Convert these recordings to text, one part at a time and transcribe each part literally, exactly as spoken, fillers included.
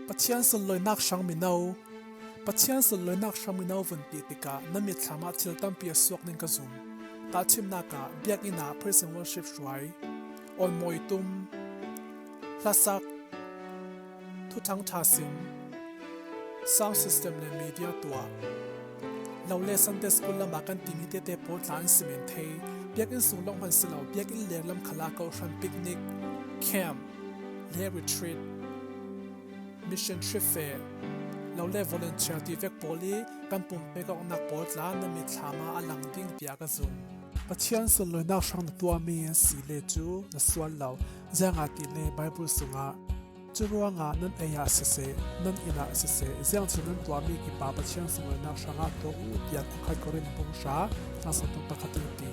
Pathian sunlawinak hrang mino. Pathian sunlawinak hrang mino vun ti tikah na mitthlam ah thil tampi a suak ning ka zum. Tahṭhimnak ah biakinn ah praise and worship hruai, awnmawi tum, hlasak, thuthang ṭha sim, sound system le media tuah, lo le Sunday school lamah kan timi tete pawl tla an simen thei. Biakinn sung lawng hman si lo, biakinn lenglam khalah kohhran picnic, camp le retreat, mission trip feh, lo le volunteer ti vek pawl i kan pumpek a awknak pawl tla na mitthlam ah a lang ding tiah ka zum. Pathian sunlawinak hrang na tuahmi an si le cu na sual lo, ziangahtile Bible sungah, "Curuangah nan ei ah siseh, nan inn ah siseh, ziangchin nan tuahmi kip ah Pathian sunlawinak hrangah tuah uh," tiah khuakhat Korin bung hra, tang sawmthum pakhat in a ti.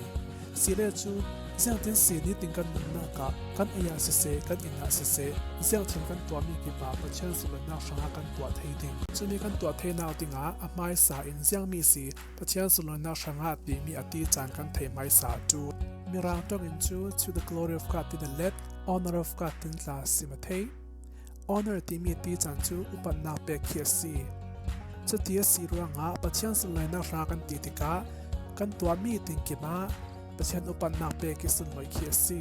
Si le cu, ziangtin si nitin kan nunnak ah kan ei ah siseh, kan inn ah siseh, ziangchin kan tuahmi kip ah Pathian sunlawinak hrangah kan tuah thei ding. Cumi kan tuah theinak dingah a hmaisa in ziangmi si, Pathian sunlawinak hrangah timi a ti caan kan theih hmaisa cu, Mirang ṭong in cu, "To the glory of God" tin a let, "Honor of God" tin tla sim a theih. Honor timi ti caan cu upatnak pek khi a si. Cuti a si ruangah Pathian sunlawinak hra kan ti tikah kan tuahmi tinkim ah Pathian upatnak pek i sunlawi khi a si.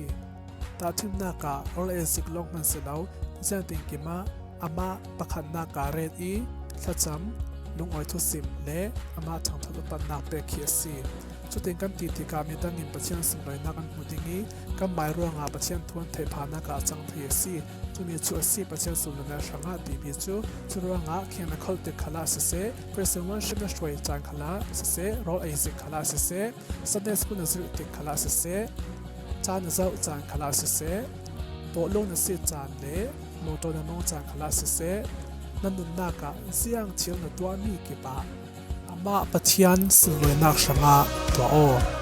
Tahṭhimnak ah rawl ei zik lawng hman si lo, ziangtinkim ah amah pakhatnak ah ret i thlacam, lungawi thusim le amah thangṭhat upatnak pek khi a si. Cutin kan ti tikah midang in Pathian sunlawinak an hmu ding i kanmai ruangah Pathian thu an theih phanak ah a cang thei a si. Cumi cu a si Pathian sunlawinak hrangah timi cu. Curuangah kheng na kholh tik khalah siseh, praise and worship na hruai caan khalah siseh, rawl ei zik khalah siseh, Sunday school na zirh tik khalah siseh, ca na zoh caan khalah siseh, bawhlung na sit caan le motor na mong caan khalah siseh, na nunnak ah ziang thil na tuahmi kip ah amah Pathian sunlawinak hrangah tuah aw.